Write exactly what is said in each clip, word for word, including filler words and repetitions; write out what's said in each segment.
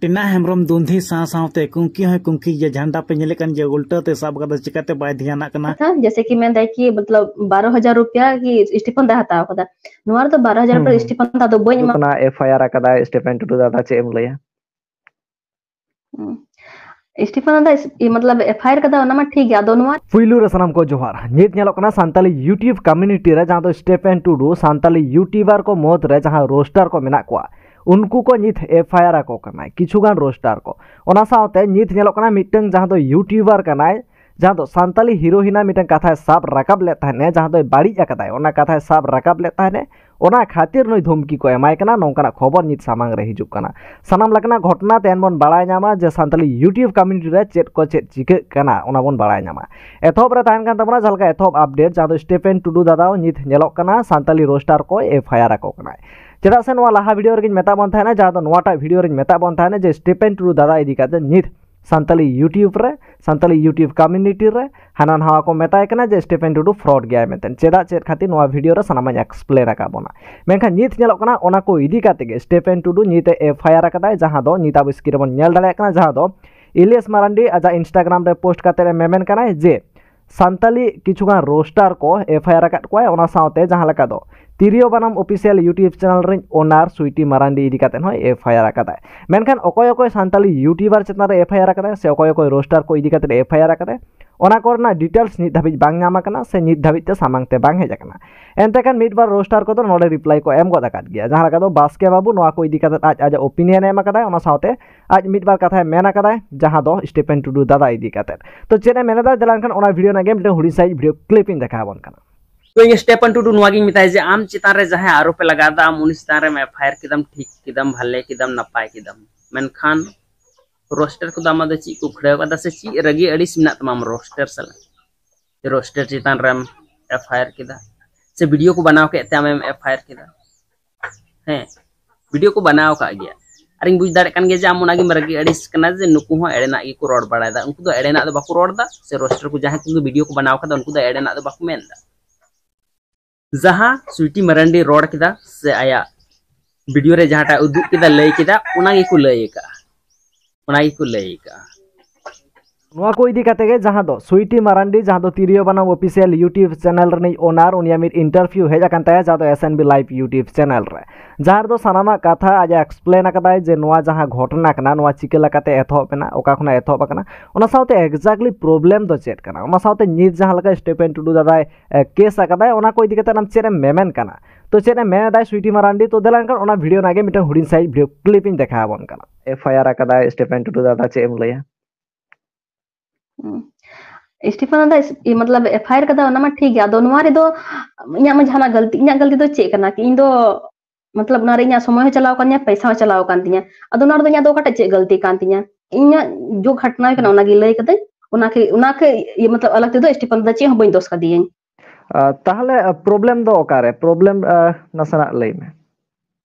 ᱴᱤᱱᱟ ᱦᱮᱢᱵᱨᱚᱢ ᱫᱩᱸᱫᱷᱤ ᱥᱟᱶ ᱥᱟᱶᱛᱮ ᱠᱩᱝᱠᱤ ᱦᱚᱸᱭ ᱠᱩᱝᱠᱤ ᱜᱮᱭᱟ, ᱡᱷᱟᱱᱰᱟ ᱯᱮ ᱧᱮᱞᱮᱫ ᱠᱟᱱ ᱡᱮ ᱩᱞᱴᱟᱹ ᱛᱮ ᱥᱟᱵ ᱠᱟᱫᱟ, ᱪᱤᱠᱟᱹᱛᱮ ᱵᱟᱭ ᱫᱷᱮᱭᱟᱱᱟᱜ ᱠᱟᱱᱟ? ᱠᱟᱛᱷᱟ ᱡᱮᱭᱥᱮ ᱠᱤ ᱢᱮᱱᱫᱟᱭ ᱠᱤ ᱢᱚᱛᱞᱚᱵ ᱵᱟᱨᱚ ᱦᱟᱡᱟᱨ ᱨᱩᱯᱤᱭᱟ ᱠᱤ ᱥᱴᱤᱯᱷᱟᱱ ᱫᱟᱭ ᱦᱟᱛᱟᱣ ᱠᱟᱫᱟ᱾ ᱱᱚᱣᱟ ᱨᱮᱫᱚ ᱵᱟᱨᱚ ᱦᱟᱡᱟᱨ ᱨᱩᱯᱤᱭᱟ ᱥᱴᱤᱯᱷᱟᱱ ᱫᱟ ᱫᱚ ᱵᱟᱹᱧ ᱮᱢᱟ᱾ ᱠᱟᱱᱟ, ᱮᱯᱷ ᱟᱭ ᱟᱨ ᱟᱠᱟᱫᱟᱭ ᱥᱴᱤᱯᱷᱟᱱ ᱴᱩᱰᱩ ᱫᱟᱫᱟ, ᱪᱮᱫ ᱮᱢ ᱞᱟᱹᱭᱟ? ᱥᱴᱤᱯᱷᱟᱱ ᱫᱟ ᱢᱚᱛᱞᱚᱵ ᱮᱯᱷ ᱟᱭ ᱟᱨ ᱠᱟᱫᱟ, ᱚᱱᱟ ᱢᱟ ᱴᱷᱤᱠ ᱜᱮᱭᱟ, ᱟᱫᱚ ᱱᱚᱣᱟ ᱯᱩᱭᱞᱩ ᱨᱮ ᱥᱟᱱᱟᱢ ᱠᱚ ᱡᱚᱦᱟᱨ᱾ ᱱᱤᱛ ᱧᱮᱞᱚᱜ ᱠᱟᱱᱟ ᱥᱟᱱᱛᱟᱞᱤ YouTube community ᱨᱮ ᱡᱟᱦᱟᱸ ᱫᱚ ᱥᱴᱤᱯᱷᱟᱱ ᱴᱩᱰᱩ ᱥᱟᱱᱛᱟᱞᱤ YouTuber ᱠᱚ ᱢᱩᱫᱽ ᱨᱮ ᱡᱟᱦᱟᱸ ᱨᱳᱥᱴᱟᱨ ᱠᱚ ᱢᱮᱱᱟᱜ ᱠᱚᱣᱟ, ᱩᱱᱠᱩ ᱠᱚ ᱱᱤᱛ ᱮᱯᱷ ᱟᱭ ᱟᱨ ᱟᱠᱚ ᱠᱟᱱᱟᱭ ᱠᱤᱪᱷᱩ ᱜᱟᱱ ᱨᱳᱥᱴᱟᱨ ᱠᱚ᱾ ᱚᱱᱟ ᱥᱟᱶᱛᱮ ᱱᱤᱛ ᱧᱮᱞᱚᱜ ᱠᱟᱱᱟ ᱢᱤᱫᱴᱟᱝ ᱡᱟᱦᱟᱸ ᱫᱚ YouTuber ᱠᱟᱱᱟᱭ, ᱡᱟᱦᱟᱸ ᱫᱚ ᱥᱟᱱᱛᱟᱞᱤ ᱦᱤᱨᱳᱭᱤᱱᱟ ᱢᱤᱫᱴᱟᱝ ᱠᱟᱛᱷᱟᱭ ᱥᱟᱵ ᱨᱟᱠᱟᱵ ᱞᱮᱫ ᱛᱟᱦᱮᱱᱮ, ᱡᱟᱦᱟᱸ ᱫᱚᱭ ᱵᱟᱹᱲᱤᱡ ᱟᱠᱟᱫᱟᱭ, ᱚᱱᱟ ᱠᱟᱛᱷᱟᱭ ᱥᱟᱵ ᱨᱟᱠᱟᱵ ᱞᱮᱫ ᱛᱟᱦᱮᱱᱮ, ᱚᱱᱟ ᱠᱷᱟᱹᱛᱤᱨ ᱱᱩᱭ ᱫᱷᱩᱢᱠᱤ ᱠᱚ ᱮᱢᱟᱭ ᱠᱟᱱᱟ, ᱱᱚᱝᱠᱟᱱᱟᱜ ᱠᱷᱚᱵᱚᱨ ᱱᱤᱛ ᱥᱟᱢᱟᱝ ᱨᱮ ᱦᱤᱡᱩᱜ ᱠᱟᱱᱟ᱾ ᱥᱟᱱᱟᱢ ᱞᱮᱠᱟᱱᱟᱜ ᱜᱷᱚᱴᱚᱱᱟ ᱛᱮᱦᱮᱧ ᱵᱚᱱ ᱵᱟᱲᱟᱭ ᱧᱟᱢᱟ ᱡᱮ ᱥᱟᱱᱛᱟᱞᱤ YouTube community ᱨᱮ ᱪᱮᱫ ᱠᱚ ᱪᱮᱫ ᱪᱤᱠᱟᱹᱜ ᱠᱟᱱᱟ, ᱚᱱᱟ ᱵᱚᱱ ᱵᱟᱲᱟᱭ ᱧᱟᱢᱟ᱾ ᱮᱛᱚᱦᱚᱵ ᱨᱮ ᱛᱟᱦᱮᱱ ᱠᱟᱱ ᱛᱟᱵᱚᱱᱟ ᱡᱟᱦᱟᱸ ᱞᱮᱠᱟ ᱮᱛᱚᱦᱚᱵ ᱟᱯᱰᱮᱴ, ᱡᱟᱦᱟᱸ ᱫᱚ ᱥᱴᱤᱯᱷᱮᱱ ᱴᱩᱰᱩ ᱫᱟᱫᱟ ᱱᱤᱛ ᱧᱮᱞᱚᱜ ᱠᱟᱱᱟ ᱥᱟᱱᱛᱟᱞᱤ ᱨᱳᱥᱴᱟᱨ ᱠᱚ ᱮᱯᱷ ᱟᱭ ᱟᱨ ᱟᱠᱚ ᱠᱟᱱᱟᱭ᱾ ᱪᱮᱫᱟᱜ ᱥᱮ ᱱᱚᱣᱟ ᱞᱟᱦᱟ ᱵᱷᱤᱰᱤᱭᱳ ᱨᱮᱜᱮᱧ ᱢᱮᱛᱟᱜ ᱵᱚᱱ ᱛᱟᱦᱮᱱᱟ, ᱡᱟᱦᱟᱸ ᱫᱚ ᱱᱚᱣᱟᱴᱟᱜ ᱵᱷᱤᱰᱤᱭᱳ ᱨᱮᱧ ᱢᱮᱛᱟᱜ ᱵᱚᱱ ᱛᱟᱦᱮᱱᱟ ᱡᱮ ᱥᱴᱤᱯᱷᱮᱱ ᱴᱩᱰᱩ ᱫᱟᱫᱟ ᱤᱫᱤ ᱠᱟᱛᱮ ᱱᱤᱛ ᱥᱟᱱᱛᱟᱞᱤ YouTube ᱨᱮ, ᱥᱟᱱᱛᱟᱞᱤ YouTube community ᱨᱮ ᱦᱟᱱᱟ ᱱᱟᱣᱟ ᱠᱚ ᱢᱮᱛᱟᱭ ᱠᱟᱱᱟ ᱡᱮ ᱥᱴᱤᱯᱷᱮᱱ ᱴᱩᱰᱩ ᱯᱷᱨᱚᱰ ᱜᱮᱭᱟᱭ ᱢᱮᱱᱛᱮ᱾ ᱪᱮᱫᱟᱜ ᱪᱮᱫ ᱠᱷᱟᱹᱛᱤᱨ, ᱱᱚᱣᱟ ᱵᱷᱤᱰᱤᱭᱳ ᱨᱮ ᱥᱟᱱᱟᱢᱟᱜ ᱤᱧ ᱮᱠᱥᱯᱞᱮᱱ ᱟᱠᱟᱫ ᱵᱚᱱᱟ᱾ ᱢᱮᱱᱠᱷᱟᱱ ᱱᱤᱛ ᱧᱮᱞᱚᱜ ᱠᱟᱱᱟ ᱚᱱᱟ ᱠᱚ ᱤᱫᱤ ᱠᱟᱛᱮ ᱜᱮ ᱥᱴᱤᱯᱷᱮᱱ ᱴᱩᱰᱩ ᱱᱤᱛ ᱮ ᱮᱯᱷ ᱟᱭ ᱟᱨ ᱟᱠᱟᱫᱟᱭ, ᱡᱟᱦᱟᱸ ᱫᱚ ᱱᱤᱛ ᱟᱵᱚ ᱥᱠᱨᱤᱱ ᱨᱮᱵᱚᱱ ᱧᱮᱞ ᱫᱟᱲᱮᱭᱟᱜ ᱠᱟᱱᱟ, ᱡᱟᱦᱟᱸ ᱫᱚ ᱤᱞᱤᱭᱟᱥ ᱢᱟᱨᱟᱱᱰᱤ ᱟᱡᱟᱜ Instagram ᱨᱮ ᱯᱳᱥᱴ ᱠᱟᱛᱮ ᱮ ᱢᱮᱢᱮᱱ ᱠᱟᱱᱟᱭ ᱡᱮ ᱥᱟᱱᱛᱟᱞᱤ ᱠᱤᱪᱷᱩᱜᱟᱱ ᱨᱳᱥᱴᱟᱨ ᱠᱚ ᱮᱯᱷ ᱟᱭ ᱟᱨ ᱟᱠᱟᱫ ᱠᱚᱣᱟᱭ᱾ ᱚᱱᱟ ᱥᱟᱶᱛᱮ ᱡᱟᱦᱟᱸ ᱞᱮᱠᱟ ᱫᱚ ᱛᱤᱨᱭᱳ ᱵᱟᱱᱟᱢ ᱚᱯᱷᱤᱥᱤᱭᱟᱞ YouTube ᱪᱮᱱᱮᱞ ᱨᱤᱱ ᱳᱱᱟᱨ ᱥᱩᱭᱴᱤ ᱢᱟᱨᱟᱱᱰᱤ ᱤᱫᱤ ᱠᱟᱛᱮ ᱦᱚᱸ ᱮᱯᱷ ᱟᱭ ᱟᱨ ᱟᱠᱟᱫᱟᱭ᱾ ᱢᱮᱱᱠᱷᱟᱱ ᱚᱠᱚᱭ ᱚᱠᱚᱭ ᱥᱟᱱᱛᱟᱞᱤ YouTuber ᱪᱮᱛᱟᱱ ᱨᱮ ᱮᱯᱷ ᱟᱭ ᱟᱨ ᱟᱠᱟᱫᱟᱭ ᱥᱮ ᱚᱠᱚᱭ ᱚᱠᱚᱭ ᱨᱳᱥᱴᱟᱨ ᱠᱚ ᱤᱫᱤ ᱠᱟᱛᱮ ᱮᱯᱷ ᱟᱭ ᱟᱨ ᱟᱠᱟᱫᱟᱭ, ᱚᱱᱟ ᱠᱚᱨᱮᱱᱟᱜ ᱰᱤᱴᱮᱞᱥ ᱱᱤᱛ ᱫᱷᱟᱹᱵᱤᱡ ᱵᱟᱝ ᱧᱟᱢ ᱟᱠᱟᱱᱟ ᱥᱮ ᱱᱤᱛ ᱫᱷᱟᱹᱵᱤᱡ ᱛᱮ ᱥᱟᱢᱟᱝ ᱛᱮ ᱵᱟᱝ ᱦᱮᱡ ᱟᱠᱟᱱᱟ᱾ ᱮᱱᱛᱮ ᱠᱷᱟᱱ ᱢᱤᱫ ᱵᱟᱨ ᱨᱳᱥᱴᱟᱨ ᱠᱚᱫᱚ ᱱᱚᱰᱮ ᱨᱤᱯᱞᱟᱭ ᱠᱚ ᱮᱢ ᱜᱚᱫ ᱟᱠᱟᱫ ᱜᱮᱭᱟ, ᱡᱟᱦᱟᱸ ᱞᱮᱠᱟ ᱫᱚ ᱵᱟᱥᱠᱮ ᱵᱟᱹᱵᱩ ᱱᱚᱣᱟ ᱠᱚ ᱤᱫᱤ ᱠᱟᱛᱮ ᱟᱡ ᱟᱡᱟᱜ ᱳᱯᱤᱱᱤᱭᱚᱱ ᱮ ᱮᱢ ᱟᱠᱟᱫᱟᱭ, ᱚᱱᱟ ᱥᱟᱶᱛᱮ ᱟᱡ ᱢᱤᱫ ᱵᱟᱨ ᱠᱟᱛᱷᱟᱭ ᱢᱮᱱ ᱟᱠᱟᱫᱟᱭ ᱡᱟᱦᱟᱸ ᱫᱚ ᱥᱴᱤᱯᱷᱮᱱ ᱴᱩᱰᱩ ᱫᱟᱫᱟ ᱤᱫᱤ ᱠᱟᱛᱮ᱾ ᱛᱚ ᱪᱮᱫ ᱮ ᱢᱮᱱᱮᱫᱟ, ᱪᱟᱞᱟᱣ ᱞᱮᱱᱠᱷᱟᱱ ᱚᱱᱟ ᱵᱷᱤᱰᱤᱭᱳ ᱨᱮᱱᱟᱜ ᱜᱮ ᱢᱤᱫᱴᱟᱝ ᱦᱩᱰᱤᱧ ᱥᱟᱺᱦᱤᱡ ᱵᱷᱤᱰᱤᱭᱳ ᱠᱞᱤᱯ ᱤᱧ ᱫᱮᱠᱷᱟᱣ ᱟᱵᱚᱱ ᱠᱟᱱᱟ᱾ ᱛᱚ ᱤᱧ ᱥᱴᱤᱯᱷᱮᱱ ᱴᱩᱰᱩ ᱱᱚᱣᱟ ᱜᱤᱧ ᱢᱮᱛᱟᱭᱟ ᱡᱮ ᱟᱢ ᱪᱮᱛᱟᱱ ᱨᱮ ᱡᱟᱦᱟᱸᱭ ᱟᱨᱳᱯ ᱮ ᱞᱟᱜᱟᱣ ᱮᱫᱟ, ᱟᱢ ᱩᱱᱤ ᱪᱮᱛᱟᱱ ᱨᱮᱢ ᱮᱯᱷ ᱟᱭ ᱟᱨ ᱠᱮᱫᱟᱢ, ᱴᱷᱤᱠ ᱠᱮᱫᱟᱢ, ᱵᱷᱟᱞᱮ ᱠᱮᱫᱟᱢ, ᱱᱟᱯᱟᱭ ᱠᱮᱫᱟᱢ, ᱢᱮᱱᱠᱷᱟᱱ ᱨᱳᱥᱴᱟᱨ ᱠᱚᱫᱚ ᱟᱢᱟᱜ ᱫᱚ ᱪᱮᱫ ᱠᱚ ᱠᱷᱟᱹᱲᱟᱹᱣ ᱠᱟᱫᱟ ᱥᱮ ᱪᱮᱫ ᱨᱟᱹᱜᱤ ᱟᱹᱲᱤᱥ ᱢᱮᱱᱟᱜ ᱛᱟᱢᱟ ᱟᱢ ᱨᱳᱥᱴᱟᱨ ᱥᱟᱞᱟᱜ? ᱨᱳᱥᱴᱟᱨ ᱪᱮᱛᱟᱱ ᱨᱮᱢ ᱮᱯᱷ ᱟᱭ ᱟᱨ ᱠᱮᱫᱟ ᱥᱮ ᱵᱷᱤᱰᱤᱭᱳ ᱠᱚ ᱵᱮᱱᱟᱣ ᱠᱮᱫ ᱛᱮ ᱟᱢᱮᱢ ᱮᱯᱷ ᱟᱭ ᱟᱨ ᱠᱮᱫᱟ? ᱦᱮᱸ, ᱵᱷᱤᱰᱤᱭᱳ ᱠᱚ ᱵᱮᱱᱟᱣ ᱟᱠᱟᱫ ᱜᱮᱭᱟ᱾ ᱟᱨᱤᱧ ᱵᱩᱡᱽ ᱫᱟᱲᱮᱭᱟᱜ ᱠᱟᱱ ᱜᱮᱭᱟ ᱡᱮ ᱟᱢ ᱚᱱᱟᱜᱮᱢ ᱨᱟᱹᱜᱤ ᱟᱹᱲᱤᱥ ᱠᱟᱱᱟ ᱡᱮ ᱱᱩᱠᱩ ᱦᱚᱸ ᱮᱲᱮᱱᱟᱜ ᱜᱮᱠᱚ ᱨᱚᱲ ᱵᱟᱲᱟᱭᱮᱫᱟ᱾ ᱩᱱᱠᱩ ᱫᱚ ᱮᱲᱮᱱᱟᱜ ᱫᱚ ᱵᱟᱠᱚ ᱨᱚᱲ ᱮᱫᱟ, ᱥᱮ ᱨᱳᱥᱴᱟᱨ ᱠᱚ ᱡᱟᱦᱟᱸᱭ ᱠᱚ ᱵᱷᱤᱰᱤᱭᱳ ᱠᱚ ᱵᱮᱱᱟᱣ ᱠᱟᱫᱟ ᱩᱱᱠᱩ ᱫᱚ ᱮᱲᱮᱱᱟᱜ ᱫᱚ ᱵᱟᱠᱚ ᱢᱮᱱ ᱮᱫᱟ᱾ ᱡᱟᱦᱟᱸ ᱥᱩᱭᱴᱤ ᱢᱟᱨᱟᱱᱰᱤ ᱨᱚᱲ ᱠᱮᱫᱟ ᱥᱮ ᱟᱭᱟᱜ ᱵᱷᱤᱰᱤᱭᱳ ᱨᱮ ᱡᱟᱦᱟᱸᱴᱟᱜ ᱩᱫᱩᱜ ᱠᱮᱫᱟ, ᱞᱟᱹᱭ ᱠᱮᱫᱟ, ᱚᱱᱟ ᱜᱮᱠᱚ ᱞᱟᱹᱭ ᱟᱠᱟᱫᱼᱟ᱾ ᱚᱱᱟ ᱜᱮᱠᱚ ᱞᱟᱹᱭ ᱟᱠᱟᱫᱼᱟ᱾ ᱱᱚᱣᱟ ᱠᱚ ᱤᱫᱤ ᱠᱟᱛᱮ ᱜᱮ ᱡᱟᱦᱟᱸ ᱫᱚ ᱥᱩᱭᱴᱤ ᱢᱟᱨᱟᱱᱰᱤ, ᱡᱟᱦᱟᱸ ᱫᱚ ᱛᱤᱨᱭᱳ ᱵᱟᱱᱟᱢ ᱚᱯᱷᱤᱥᱤᱭᱟᱞ YouTube ᱪᱮᱱᱮᱞ ᱨᱤᱱᱤᱡ ᱳᱱᱟᱨ, ᱩᱱᱤᱭᱟᱜ ᱢᱤᱫ ᱤᱱᱴᱟᱨᱵᱷᱤᱭᱩ ᱦᱮᱡ ᱟᱠᱟᱱ ᱛᱟᱭᱟ, ᱡᱟᱦᱟᱸ ᱫᱚ S N B Live YouTube channel ᱨᱮ, ᱡᱟᱦᱟᱸ ᱨᱮᱫᱚ ᱥᱟᱱᱟᱢᱟᱜ ᱠᱟᱛᱷᱟ ᱟᱡ ᱮ ᱮᱠᱥᱯᱞᱮᱱ ᱟᱠᱟᱫᱟᱭ ᱡᱮ ᱱᱚᱣᱟ ᱡᱟᱦᱟᱸ ᱜᱷᱚᱴᱚᱱᱟ ᱠᱟᱱᱟ, ᱱᱚᱣᱟ ᱪᱤᱠᱟᱹ ᱞᱮᱠᱟᱛᱮ ᱮᱛᱚᱦᱚᱵ ᱮᱱᱟ, ᱚᱠᱟ ᱠᱷᱚᱱᱟᱜ ᱮᱛᱚᱦᱚᱵ ᱟᱠᱟᱱᱟ, ᱚᱱᱟ ᱥᱟᱶᱛᱮ ᱮᱠᱡᱟᱠᱴᱞᱤ ᱯᱨᱚᱵᱞᱮᱢ ᱫᱚ ᱪᱮᱫ ᱠᱟᱱᱟ, ᱚᱱᱟ ᱥᱟᱶᱛᱮ ᱱᱤᱛ ᱡᱟᱦᱟᱸ ᱞᱮᱠᱟ ᱥᱴᱤᱯᱷᱮᱱ ᱴᱩᱰᱩ ᱫᱟᱫᱟᱭ ᱮ, ᱠᱮᱥ ᱟᱠᱟᱫᱟᱭ, ᱚᱱᱟ ᱠᱚ ᱤᱫᱤ ᱠᱟᱛᱮ ᱟᱢ ᱪᱮᱫ ᱮᱢ ᱢᱮᱢᱮᱱ ᱠᱟᱱᱟ? ᱛᱚ ᱪᱮᱫ ᱮ ᱢᱮᱱ ᱮᱫᱟᱭ ᱥᱩᱭᱴᱤ ᱢᱟᱨᱟᱱᱰᱤ? ᱛᱚ ᱫᱮᱞᱟ ᱮᱱᱠᱷᱟᱱ ᱚᱱᱟ ᱵᱷᱤᱰᱤᱭᱳ ᱨᱮᱱᱟᱜ ᱜᱮ ᱢᱤᱫᱴᱟᱝ ᱦᱩᱰᱤᱧ ᱥᱟᱺᱦᱤᱡ ᱵᱷᱤᱰᱤᱭᱳ ᱠᱞᱤᱯ ᱤᱧ ᱫᱮᱠᱷᱟᱣ ᱟᱵᱚᱱ ᱠᱟᱱᱟ᱾ F I R ᱟᱠᱟᱫᱟᱭ ᱥᱴᱤᱯᱷᱮᱱ ᱴᱩᱰᱩ ᱫᱟᱫᱟ, ᱪᱮᱫ ᱮᱢ ᱞᱟᱹᱭᱟ? ᱦᱩᱸ᱾ ᱥᱴᱤᱯᱷᱟᱱ ᱫᱟᱫᱟ ᱤᱥ-, ᱤᱭᱟᱹ, ᱢᱚᱛᱞᱚᱵ F I R ᱠᱟᱫᱟ, ᱚᱱᱟ ᱢᱟ ᱴᱷᱤᱠ ᱜᱮᱭᱟ᱾ ᱟᱫᱚ ᱱᱚᱣᱟ ᱨᱮᱫᱚ ᱤᱧᱟᱹᱜ ᱢᱟ ᱡᱟᱦᱟᱱᱟᱜ ᱜᱟᱹᱞᱛᱤ, ᱤᱧᱟᱹᱜ ᱜᱟᱹᱞᱛᱤ ᱫᱚ ᱪᱮᱫ ᱠᱟᱱᱟ? ᱠᱤ ᱤᱧ ᱫᱚ ᱢᱚᱛᱞᱚᱵ ᱚᱱᱟ ᱨᱮ ᱤᱧᱟᱹᱜ ᱥᱚᱢᱚᱭ ᱦᱚᱸ ᱪᱟᱞᱟᱣ ᱟᱠᱟᱱ ᱛᱤᱧᱟᱹ, ᱯᱚᱭᱥᱟ ᱦᱚᱸ ᱪᱟᱞᱟᱣ ᱟᱠᱟᱱ ᱛᱤᱧᱟᱹ᱾ ᱟᱫᱚ ᱱᱚᱣᱟ ᱨᱮᱫᱚ ᱤᱧᱟᱹᱜ ᱫᱚ ᱚᱠᱟᱴᱟᱜ ᱪᱮᱫ ᱜᱟᱹᱞᱛᱤ ᱠᱟᱱ ᱛᱤᱧᱟᱹ? ᱤᱧᱟᱹᱜ ᱡᱳ ᱜᱷᱚᱴᱱᱟ ᱠᱟᱱᱟ, ᱚᱱᱟᱜᱮ ᱞᱟᱹᱭ ᱠᱟᱫᱟᱹᱧ᱾ ᱚᱱᱟ ᱠᱷᱮ ᱚᱱᱟ ᱠᱷᱮ ᱤᱭᱟᱹ ᱢᱚᱛᱞᱚᱵ ᱟᱞᱟᱜᱽ ᱛᱮᱫᱚ ᱥᱴᱤᱯᱷᱟᱱ ᱫᱟᱫᱟ ᱪᱮᱫ ᱦᱚᱸ ᱵᱟᱹᱧ ᱫᱳᱥ ᱠᱟᱫᱮᱭᱟᱹᱧ᱾ ᱟᱨ ᱛᱟᱦᱚᱞᱮ ᱯᱨᱚᱵᱞᱮᱢ ᱫᱚ ᱚᱠᱟᱨᱮ? ᱯᱨᱚᱵᱞᱮᱢ ᱱᱟᱥᱮᱱᱟᱜ ᱞᱟᱹᱭ ᱢᱮ᱾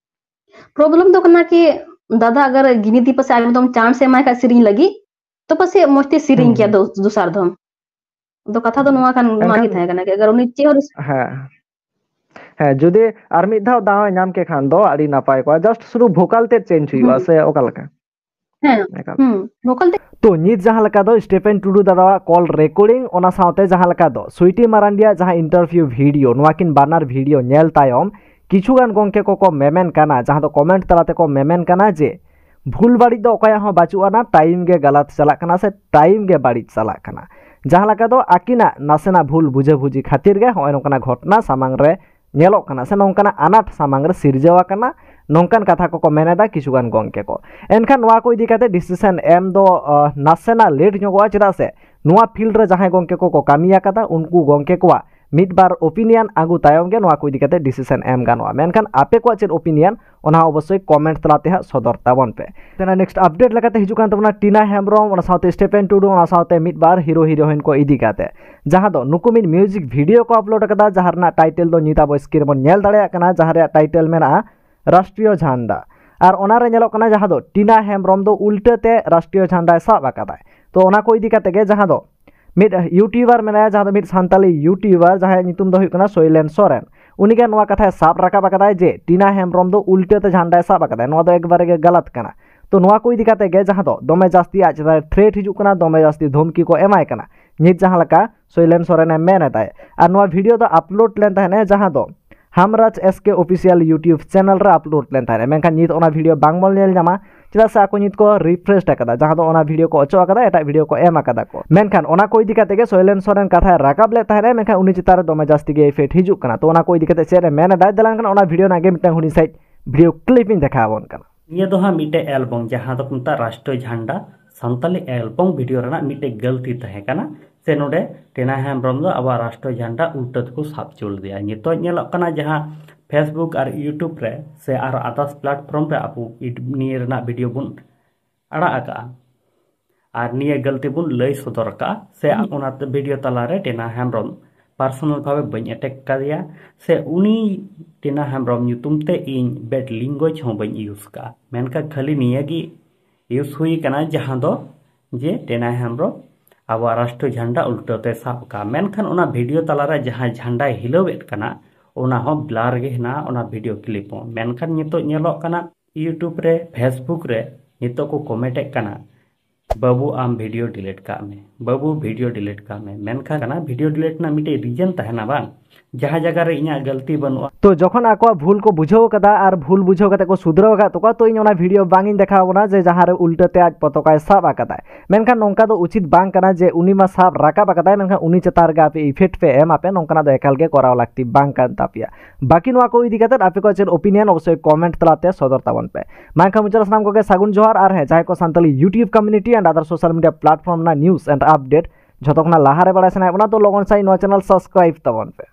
ᱯᱨᱚᱵᱞᱮᱢ ᱫᱚ ᱠᱟᱱᱟ ᱠᱤ ᱫᱟᱫᱟ ᱟᱜᱟᱨ ᱜᱤᱱᱤ ᱫᱤ ᱯᱟᱥᱮ ᱮᱠᱫᱚᱢ ᱪᱟᱱᱥ ᱮ ᱮᱢᱟᱭ ᱠᱷᱟᱡ ᱥᱮᱨᱮᱧ ᱞᱟᱹᱜᱤᱫ, ᱛᱚ ᱯᱟᱥᱮ ᱢᱚᱡᱽ ᱛᱮ ᱥᱮᱨᱮᱧ ᱦᱩᱸ, ᱠᱮᱭᱟ ᱦᱩᱸ᱾ ᱫᱚ-, ᱫᱚᱥᱟᱨ ᱫᱷᱚᱢ᱾ ᱟᱫᱚ ᱠᱟᱛᱷᱟ ᱫᱚ ᱱᱚᱣᱟ ᱠᱟᱱ, ᱱᱚᱣᱟ ᱜᱮ ᱮᱱᱠᱷᱟᱱ ᱛᱟᱦᱮᱸ ᱠᱟᱱᱟ ᱠᱤ ᱟᱜᱟᱨ ᱩᱱᱤ ᱪᱮᱫ ᱦᱚᱸ ᱨᱟᱹᱥ- ᱦᱮᱸ, ᱦᱮᱸ, ᱡᱩᱫᱤ ᱟᱨ ᱢᱤᱫ ᱫᱷᱟᱣ ᱫᱟᱣ ᱮ ᱧᱟᱢ ᱠᱮ ᱠᱷᱟᱱ ᱫᱚ ᱟᱹᱰᱤ ᱱᱟᱯᱟᱭ ᱠᱚᱜᱼᱟ, ᱡᱟᱥᱴ ᱥᱩᱫᱷᱩ ᱵᱷᱳᱠᱟᱞ ᱛᱮᱫ ᱪᱮᱧᱡᱽ ᱦᱩᱭᱩᱜᱼᱟ᱾ ᱦᱩᱸ᱾ ᱥᱮ ᱚᱠᱟ ᱞᱮᱠᱟ? ᱦᱮᱸ, ᱮᱠᱟᱞ᱾ ᱦᱩᱸ, ᱵᱷᱳᱠᱟᱞ ᱛᱮ᱾ ᱛᱚ ᱱᱤᱛ ᱡᱟᱦᱟᱸ ᱞᱮᱠᱟ ᱫᱚ ᱥᱴᱤᱯᱷᱮᱱ ᱴᱩᱰᱩ ᱫᱟᱫᱟᱣᱟᱜ ᱠᱚᱞ ᱨᱮᱠᱚᱨᱰᱤᱝ, ᱚᱱᱟ ᱥᱟᱶᱛᱮ ᱡᱟᱦᱟᱸ ᱞᱮᱠᱟ ᱫᱚ ᱥᱩᱭᱴᱤ ᱢᱟᱨᱟᱱᱰᱤᱭᱟᱜ ᱡᱟᱦᱟᱸ ᱤᱱᱴᱟᱨᱵᱷᱤᱭᱩ ᱵᱷᱤᱰᱤᱭᱳ, ᱱᱚᱣᱟ ᱠᱤᱱ ᱵᱟᱱᱟᱨ ᱵᱷᱤᱰᱤᱭᱳ ᱧᱮᱞ ᱛᱟᱭᱚᱢ ᱠᱤᱪᱷᱩ ᱜᱟᱱ ᱜᱚᱝᱠᱮ ᱠᱚᱠᱚ ᱢᱮᱢᱮᱱ ᱠᱟᱱᱟ, ᱡᱟᱦᱟᱸ ᱫᱚ ᱠᱚᱢᱮᱱᱴ ᱛᱟᱞᱟ ᱛᱮᱠᱚ ᱢᱮᱢᱮᱱ ᱠᱟᱱᱟ ᱡᱮ ᱵᱷᱩᱞ ᱵᱟᱹᱲᱤᱡ ᱫᱚ ᱚᱠᱚᱭᱟᱜ ᱦᱚᱸ ᱵᱟᱹᱪᱩᱜ ᱟᱱᱟ, ᱴᱟᱭᱤᱢ ᱜᱮ ᱜᱟᱞᱟᱛ ᱪᱟᱞᱟᱜ ᱠᱟᱱᱟ ᱥᱮ ᱴᱟᱭᱤᱢ ᱜᱮ ᱵᱟᱹᱲᱤᱡ ᱪᱟᱞᱟᱜ ᱠᱟᱱᱟ᱾ ᱡᱟᱦᱟᱸ ᱞᱮᱠᱟ ᱫᱚ ᱟᱹᱠᱤᱱᱟᱜ ᱱᱟᱥᱮᱱᱟᱜ ᱵᱷᱩᱞ ᱵᱩᱡᱷᱟᱹᱵᱩᱡᱷᱤ ᱠᱷᱟᱹᱛᱤᱨ ᱜᱮ ᱦᱚᱸᱜᱼᱚᱭ ᱱᱚᱝᱠᱟᱱᱟᱜ ᱜᱷᱚᱴᱚᱱᱟ ᱥᱟᱢᱟᱝ ᱨᱮ ᱧᱮᱞᱚᱜ ᱠᱟᱱᱟ ᱥᱮ ᱱᱚᱝᱠᱟᱱᱟᱜ ᱟᱱᱟᱴ ᱥᱟᱢᱟᱝ ᱨᱮ ᱥᱤᱨᱡᱟᱹᱣ ᱟᱠᱟᱱᱟ, ᱱᱚᱝᱠᱟᱱ ᱠᱟᱛᱷᱟ ᱠᱚᱠᱚ ᱢᱮᱱ ᱮᱫᱟ ᱠᱤᱪᱷᱩ ᱜᱟᱱ ᱜᱚᱝᱠᱮ ᱠᱚ᱾ ᱮᱱᱠᱷᱟᱱ ᱱᱚᱣᱟ ᱠᱚ ᱤᱫᱤ ᱠᱟᱛᱮ ᱰᱤᱥᱤᱥᱚᱱ ᱮᱢ ᱫᱚ, ᱟᱸ, ᱱᱟᱥᱮᱱᱟᱜ ᱞᱮᱴ ᱧᱚᱜᱚᱜᱼᱟ, ᱪᱮᱫᱟᱜ ᱥᱮ ᱱᱚᱣᱟ ᱯᱷᱤᱞᱰ ᱨᱮ ᱡᱟᱦᱟᱸᱭ ᱜᱚᱝᱠᱮ ᱠᱚᱠᱚ ᱠᱟᱹᱢᱤ ᱟᱠᱟᱫᱟ, ᱩᱱᱠᱩ ᱜᱚᱝᱠᱮ ᱠᱚᱣᱟᱜ ᱢᱤᱫ ᱵᱟᱨ ᱳᱯᱤᱱᱤᱭᱟᱱ ᱟᱹᱜᱩ ᱛᱟᱭᱚᱢ ᱜᱮ ᱱᱚᱣᱟ ᱠᱚ ᱤᱫᱤ ᱠᱟᱛᱮ ᱰᱤᱥᱤᱥᱚᱱ ᱮᱢ ᱜᱟᱱᱚᱜᱼᱟ᱾ ᱢᱮᱱᱠᱷᱟᱱ ᱟᱯᱮ ᱠᱚᱣᱟᱜ ᱪᱮᱫ ᱳᱯᱤᱱᱤᱭᱟᱱ, ᱚᱱᱟ ᱦᱚᱸ ᱚᱵᱚᱥᱥᱳᱭ ᱠᱚᱢᱮᱱᱴ ᱛᱟᱞᱟ ᱛᱮ ᱦᱟᱸᱜ ᱥᱚᱫᱚᱨ ᱛᱟᱵᱚᱱ ᱯᱮ᱾ ᱛᱮᱱᱟᱜ ᱱᱮᱠᱥᱴ ᱟᱯᱰᱮᱴ ᱞᱮᱠᱟᱛᱮ ᱦᱤᱡᱩᱜ ᱠᱟᱱ ᱛᱟᱵᱚᱱᱟ ᱴᱤᱱᱟ ᱦᱮᱢᱵᱨᱚᱢ, ᱚᱱᱟ ᱥᱟᱶᱛᱮ ᱥᱴᱤᱯᱷᱮᱱ ᱴᱩᱰᱩ, ᱚᱱᱟ ᱥᱟᱶᱛᱮ ᱢᱤᱫ ᱵᱟᱨ ᱦᱤᱨᱳ ᱦᱤᱨᱳᱭᱤᱱ ᱠᱚ ᱤᱫᱤ ᱠᱟᱛᱮ, ᱡᱟᱦᱟᱸ ᱫᱚ ᱱᱩᱠᱩ ᱢᱤᱫ ᱢᱤᱭᱩᱡᱤᱠ ᱵᱷᱤᱰᱤᱭᱳ ᱠᱚ ᱟᱯᱞᱳᱰ ᱟᱠᱟᱫᱟ, ᱡᱟᱦᱟᱸ ᱨᱮᱱᱟᱜ ᱴᱟᱭᱴᱮᱞ ᱫᱚ ᱱᱤᱛ ᱟᱵᱚ ᱥᱠᱨᱤᱱ ᱵᱚᱱ ᱧᱮᱞ ᱫᱟᱲᱮᱭᱟᱜ ᱠᱟᱱᱟ, ᱡᱟᱦᱟᱸ ᱨᱮᱭᱟᱜ ᱴᱟᱭᱴᱮᱞ ᱢᱮᱱᱟᱜᱼᱟ ᱨᱟᱥᱴᱨᱤᱭᱚ ᱡᱷᱟᱱᱰᱟ᱾ ᱟᱨ ᱚᱱᱟ ᱨᱮ ᱧᱮᱞᱚᱜ ᱠᱟᱱᱟ ᱡᱟᱦᱟᱸ ᱫᱚ ᱴᱤᱱᱟ ᱦᱮᱢᱵᱨᱚᱢ ᱫᱚ ᱩᱞᱴᱟᱹ ᱛᱮ ᱨᱟᱥᱴᱨᱤᱭᱚ ᱡᱷᱟᱱᱰᱟᱭ ᱥᱟᱵ ᱟᱠᱟᱫᱟᱭ᱾ ᱛᱚ ᱚᱱᱟ ᱠᱚ ᱤᱫᱤ ᱠᱟᱛᱮ ᱜᱮ ᱡᱟᱦᱟᱸ ᱫᱚ ᱢᱤᱫ ᱤᱭᱩᱴᱤᱭᱩᱵᱟᱨ ᱢᱮᱱᱟᱭᱟ, ᱡᱟᱦᱟᱸ ᱫᱚ ᱢᱤᱫ ᱥᱟᱱᱛᱟᱞᱤ ᱤᱭᱩᱴᱤᱭᱩᱵᱟᱨ, ᱡᱟᱦᱟᱸᱭᱟᱜ ᱧᱩᱛᱩᱢ ᱫᱚ ᱦᱩᱭᱩᱜ ᱠᱟᱱᱟ ᱥᱳᱭᱞᱮᱱ ᱥᱚᱨᱮᱱ᱾ ᱩᱱᱤ ᱜᱮ ᱱᱚᱣᱟ ᱠᱟᱛᱷᱟᱭ ᱥᱟᱵ ᱨᱟᱠᱟᱵ ᱟᱠᱟᱫᱟᱭ ᱡᱮ ᱴᱤᱱᱟ ᱦᱮᱢᱵᱨᱚᱢ ᱫᱚ ᱩᱞᱴᱟᱹ ᱛᱮ ᱡᱷᱟᱱᱰᱟᱭ ᱥᱟᱵ ᱟᱠᱟᱫᱟᱭ, ᱱᱚᱣᱟ ᱫᱚ ᱮᱠᱵᱟᱨᱮ ᱜᱮ ᱜᱟᱞᱟᱛ ᱠᱟᱱᱟ᱾ ᱛᱚ ᱱᱚᱣᱟ ᱠᱚ ᱤᱫᱤ ᱠᱟᱛᱮ ᱜᱮ ᱡᱟᱦᱟᱸ ᱫᱚ ᱫᱚᱢᱮ ᱡᱟᱹᱥᱛᱤ ᱟᱡ ᱪᱮᱛᱟᱱ ᱨᱮ ᱛᱷᱨᱮᱴ ᱦᱤᱡᱩᱜ ᱠᱟᱱᱟ, ᱫᱚᱢᱮ ᱡᱟᱹᱥᱛᱤ ᱫᱷᱚᱢᱠᱤ ᱠᱚ ᱮᱢᱟᱭ ᱠᱟᱱᱟ, ᱱᱤᱛ ᱡᱟᱦᱟᱸ ᱞᱮᱠᱟ ᱥᱚᱭᱞᱮᱱ ᱥᱚᱨᱮᱱᱮ ᱢᱮᱱ ᱮᱫᱟᱭ᱾ ᱟᱨ ᱱᱚᱣᱟ ᱵᱷᱤᱰᱤᱭᱳ ᱫᱚ ᱟᱯᱞᱳᱰ ᱞᱮᱱ ᱛᱟᱦᱮᱸᱱᱟ ᱡᱟᱦᱟᱸ ᱫᱚ ᱦᱟᱢᱨᱟᱡᱽ S K official YouTube channel ᱨᱮ ᱟᱯᱞᱳᱰ ᱞᱮᱱ ᱛᱟᱦᱮᱸᱱᱟ, ᱢᱮᱱᱠᱷᱟᱱ ᱱᱤᱛ ᱚᱱᱟ ᱵᱷᱤᱰᱤᱭᱳ ᱵᱟᱝ ᱵᱚᱱ ᱧᱮᱞ ᱧᱟᱢᱟ, ᱪᱮᱫᱟᱜ ᱥᱮ ᱟᱠᱚ ᱱᱤᱛ ᱠᱚ ᱨᱤᱯᱷᱨᱮᱥ ᱟᱠᱟᱫᱟ, ᱡᱟᱦᱟᱸ ᱫᱚ ᱚᱱᱟ ᱵᱷᱤᱰᱤᱭᱳ ᱠᱚ ᱚᱪᱚᱜ ᱟᱠᱟᱫᱟ, ᱮᱴᱟᱜ ᱵᱷᱤᱰᱤᱭᱳ ᱠᱚ ᱮᱢ ᱟᱠᱟᱫᱟ ᱠᱚ᱾ ᱢᱮᱱᱠᱷᱟᱱ ᱚᱱᱟ ᱠᱚ ᱤᱫᱤ ᱠᱟᱛᱮ ᱜᱮ ᱥᱚᱭᱞᱮᱱ ᱥᱚᱨᱮᱱ ᱠᱟᱛᱷᱟᱭ ᱨᱟᱠᱟᱵ ᱞᱮᱫ ᱛᱟᱦᱮᱸᱱᱟ, ᱢᱮᱱᱠᱷᱟᱱ ᱩᱱᱤ ᱪᱮᱛᱟᱱ ᱨᱮ ᱫᱚᱢᱮ ᱡᱟᱹᱥᱛᱤ ᱜᱮ ᱤᱯᱷᱮᱠᱴ ᱦᱤᱡᱩᱜ ᱠᱟᱱᱟ᱾ ᱛᱚ ᱚᱱᱟ ᱠᱚ ᱤᱫᱤ ᱠᱟᱛᱮ ᱪᱮᱫ ᱮ ᱢᱮᱱ ᱮᱫᱟ, ᱫᱮᱞᱟ ᱮᱱᱠᱷᱟᱱ ᱚᱱᱟ ᱵᱷᱤᱰᱤᱭᱳ ᱨᱮᱱᱟᱜ ᱜᱮ ᱢᱤᱫᱴᱟᱝ ᱦᱩᱰᱤᱧ ᱥᱟᱺᱦᱤᱡ ᱵᱷᱤᱰᱤᱭᱳ ᱠᱞᱤᱯ ᱤᱧ ᱫᱮᱠᱷᱟᱣ ᱟᱵᱚᱱ ᱠᱟᱱᱟ᱾ ᱱᱤᱭᱟᱹ ᱫᱚ ᱦᱟᱸᱜ ᱢᱤᱫᱴᱮᱡ ᱮᱞᱵᱚᱢ, ᱡᱟᱦᱟᱸ ᱫᱚᱠᱚ ᱢᱮᱛᱟᱜᱼᱟ ᱨᱟᱥᱴᱨᱤᱭᱚ ᱡᱷᱟᱱᱰᱟ ᱥᱟᱱᱛᱟᱞᱤ ᱮᱞᱵᱚᱢ ᱵᱷᱤᱰᱤᱭᱳ ᱨᱮᱱᱟᱜ ᱢᱤᱫᱴᱮᱡ ᱜᱟᱹᱞᱛᱤ ᱛᱟᱦᱮᱸ ᱠᱟᱱᱟ, ᱥᱮ ᱱᱚᱰᱮ ᱴᱮᱱᱟ ᱦᱮᱢᱵᱨᱚᱢ ᱫᱚ ᱟᱵᱚᱣᱟᱜ ᱨᱟᱥᱴᱨᱤᱭᱚ ᱡᱷᱟᱱᱰᱟ ᱩᱞᱴᱟᱹ ᱛᱮᱠᱚ ᱥᱟᱵ ᱦᱚᱪᱚ ᱞᱮᱫᱮᱭᱟ᱾ ᱱᱤᱛᱚᱜ ᱧᱮᱞᱚᱜ ᱠᱟᱱᱟ ᱡᱟᱦᱟᱸ Facebook ᱟᱨ YouTube ᱨᱮ ᱥᱮ ᱟᱨ ᱟᱫᱟᱨᱥ ᱯᱞᱟᱴᱯᱷᱚᱨᱢ ᱨᱮ ᱟᱵᱚ ᱤᱰ-, ᱱᱤᱭᱟᱹ ᱨᱮᱱᱟᱜ ᱵᱷᱤᱰᱤᱭᱳ ᱵᱚᱱ ᱟᱲᱟᱜ ᱟᱠᱟᱜᱼᱟ ᱟᱨ ᱱᱤᱭᱟᱹ ᱜᱟᱹᱞᱛᱤ ᱵᱚᱱ ᱞᱟᱹᱭ ᱥᱚᱫᱚᱨ ᱟᱠᱟᱜᱼᱟ, ᱥᱮ ᱚᱱᱟᱛᱮ ᱵᱷᱤᱰᱤᱭᱳ ᱛᱟᱞᱟᱨᱮ ᱴᱮᱱᱟ ᱦᱮᱢᱵᱨᱚᱢ ᱯᱟᱨᱥᱚᱱᱟᱞ ᱵᱷᱟᱵᱮ ᱵᱟᱹᱧ ᱮᱴᱮᱠ ᱠᱟᱫᱮᱭᱟ, ᱥᱮ ᱩᱱᱤ ᱴᱮᱱᱟ ᱦᱮᱢᱵᱨᱚᱢ ᱧᱩᱛᱩᱢ ᱛᱮ ᱤᱧ ᱵᱮᱰ ᱞᱤᱝᱜᱩᱭᱮᱡᱽ ᱦᱚᱸ ᱵᱟᱹᱧ ᱤᱭᱩᱡᱽ ᱠᱟᱜᱼᱟ᱾ ᱢᱮᱱᱠᱷᱟᱱ ᱠᱷᱟᱹᱞᱤ ᱱᱤᱭᱟᱹ ᱜᱮ ᱤᱭᱩᱡᱽ ᱦᱩᱭ ᱠᱟᱱᱟ, ᱡᱟᱦᱟᱸ ᱫᱚ ᱡᱮ ᱴᱮᱱᱟ ᱦᱮᱢᱵᱨᱚᱢ ᱟᱵᱚᱣᱟᱜ ᱨᱟᱥᱴᱨᱤᱭᱚ ᱡᱷᱟᱱᱰᱟ ᱩᱞᱴᱟᱹᱣ ᱛᱮ ᱥᱟᱵ ᱠᱟᱜᱼᱟ᱾ ᱢᱮᱱᱠᱷᱟᱱ ᱚᱱᱟ ᱵᱷᱤᱰᱤᱭᱳ ᱛᱟᱞᱟᱨᱮ ᱡᱟᱦᱟᱸ ᱡᱷᱟᱱᱰᱟᱭ ᱦᱤᱞᱟᱹᱣᱮᱫ ᱠᱟᱱᱟ, ᱚᱱᱟ ᱦᱚᱸ ᱵᱞᱟᱨ ᱜᱮ ᱦᱮᱱᱟᱜᱼᱟ, ᱚᱱᱟ ᱵᱷᱤᱰᱤᱭᱳ ᱠᱞᱤᱯ ᱦᱚᱸ᱾ ᱢᱮᱱᱠᱷᱟᱱ ᱱᱤᱛᱚᱜ ᱧᱮᱞᱚᱜ ᱠᱟᱱᱟ YouTube ᱨᱮ, Facebook ᱨᱮ ᱱᱤᱛᱚᱜ ᱠᱚ ᱠᱚᱢᱮᱱᱴ ᱮᱫ ᱠᱟᱱᱟ, "ᱵᱟᱹᱵᱩ, ᱟᱢ ᱵᱷᱤᱰᱤᱭᱳ ᱰᱤᱞᱤᱴ ᱠᱟᱜ ᱢᱮ, ᱵᱟᱹᱵᱩ, ᱵᱷᱤᱰᱤᱭᱳ ᱰᱤᱞᱤᱴ ᱠᱟᱜ ᱢᱮ᱾" ᱢᱮᱱᱠᱷᱟᱱ ᱠᱟᱱᱟ, ᱵᱷᱤᱰᱤᱭᱳ ᱰᱤᱞᱤᱴ ᱨᱮᱱᱟᱜ ᱢᱤᱫᱴᱮᱡ ᱨᱤᱡᱮᱱ ᱛᱟᱦᱮᱱᱟ ᱵᱟᱝ, ᱡᱟᱦᱟᱸ ᱡᱟᱭᱜᱟ ᱨᱮ ᱤᱧᱟᱹᱜ ᱜᱟᱹᱞᱛᱤ ᱵᱟᱹᱱᱩᱜᱼᱟ᱾ ᱛᱚ ᱡᱚᱠᱷᱚᱱ ᱟᱠᱚᱣᱟᱜ ᱵᱷᱩᱞ ᱠᱚ ᱵᱩᱡᱷᱟᱹᱣ ᱠᱟᱫᱟ ᱟᱨ ᱵᱷᱩᱞ ᱵᱩᱡᱷᱟᱹᱣ ᱠᱟᱛᱮ ᱠᱚ ᱥᱩᱫᱷᱨᱟᱹᱣ ᱟᱠᱟᱫ ᱛᱟᱠᱚᱣᱟ, ᱛᱚ ᱤᱧ ᱚᱱᱟ ᱵᱷᱤᱰᱤᱭᱳ ᱵᱟᱝ ᱤᱧ ᱫᱮᱠᱷᱟᱣ ᱵᱚᱱᱟ ᱡᱮ ᱡᱟᱦᱟᱸ ᱨᱮ ᱩᱞᱴᱟᱹ ᱛᱮ ᱟᱡ ᱯᱚᱛᱚᱠᱟᱭ ᱥᱟᱵ ᱟᱠᱟᱫᱟᱭ᱾ ᱢᱮᱱᱠᱷᱟᱱ ᱱᱚᱝᱠᱟ ᱫᱚ ᱩᱪᱤᱛ ᱵᱟᱝ ᱠᱟᱱᱟ ᱡᱮ ᱩᱱᱤ ᱢᱟ ᱥᱟᱵ ᱨᱟᱠᱟᱵ ᱟᱠᱟᱫᱟᱭ, ᱢᱮᱱᱠᱷᱟᱱ ᱩᱱᱤ ᱪᱮᱛᱟᱱ ᱨᱮᱜᱮ ᱟᱯᱮ ᱤᱯᱷᱮᱠᱴ ᱯᱮ ᱮᱢᱟ ᱯᱮ, ᱱᱚᱝᱠᱟᱱᱟᱜ ᱫᱚ ᱮᱠᱟᱞ ᱜᱮ ᱠᱚᱨᱟᱣ ᱞᱟᱹᱠᱛᱤ ᱵᱟᱝ ᱠᱟᱱ ᱛᱟᱯᱮᱭᱟ᱾ ᱵᱟᱹᱠᱤ ᱱᱚᱣᱟ ᱠᱚ ᱤᱫᱤ ᱠᱟᱛᱮ ᱟᱯᱮ ᱠᱚᱣᱟᱜ ᱪᱮᱫ ᱚᱯᱤᱱᱤᱭᱚᱱ, ᱚᱵᱚᱥᱥᱳᱭ ᱠᱚᱢᱮᱱᱴ ᱛᱟᱞᱟᱛᱮ ᱥᱚᱫᱚᱨ ᱛᱟᱵᱚᱱ ᱯᱮ᱾ ᱢᱟ ᱮᱱᱠᱷᱟᱱ ᱢᱩᱪᱟᱹᱫ ᱨᱮ ᱥᱟᱱᱟᱢ ᱠᱚᱜᱮ ᱥᱟᱹᱜᱩᱱ ᱡᱚᱦᱟᱨ᱾ ᱟᱨ ᱦᱮᱸ, ᱡᱟᱦᱟᱸᱭ ᱠᱚ Santali YouTube community and other social media platform ᱨᱮᱱᱟᱜ news and update ᱡᱷᱚᱛᱚ ᱠᱷᱚᱱᱟᱜ ᱞᱟᱦᱟᱨᱮ ᱵᱟᱲᱟᱭ ᱥᱟᱱᱟᱭᱮᱫ ᱵᱚᱱᱟ, ᱛᱚ ᱞᱚᱜᱚᱱ ᱥᱟᱺᱦᱤᱡ ᱱᱚᱣᱟ ᱪᱮᱱᱮᱞ ᱥᱟᱵᱥᱠᱨᱟᱭᱤᱵ ᱛᱟᱵᱚᱱ ᱯᱮ᱾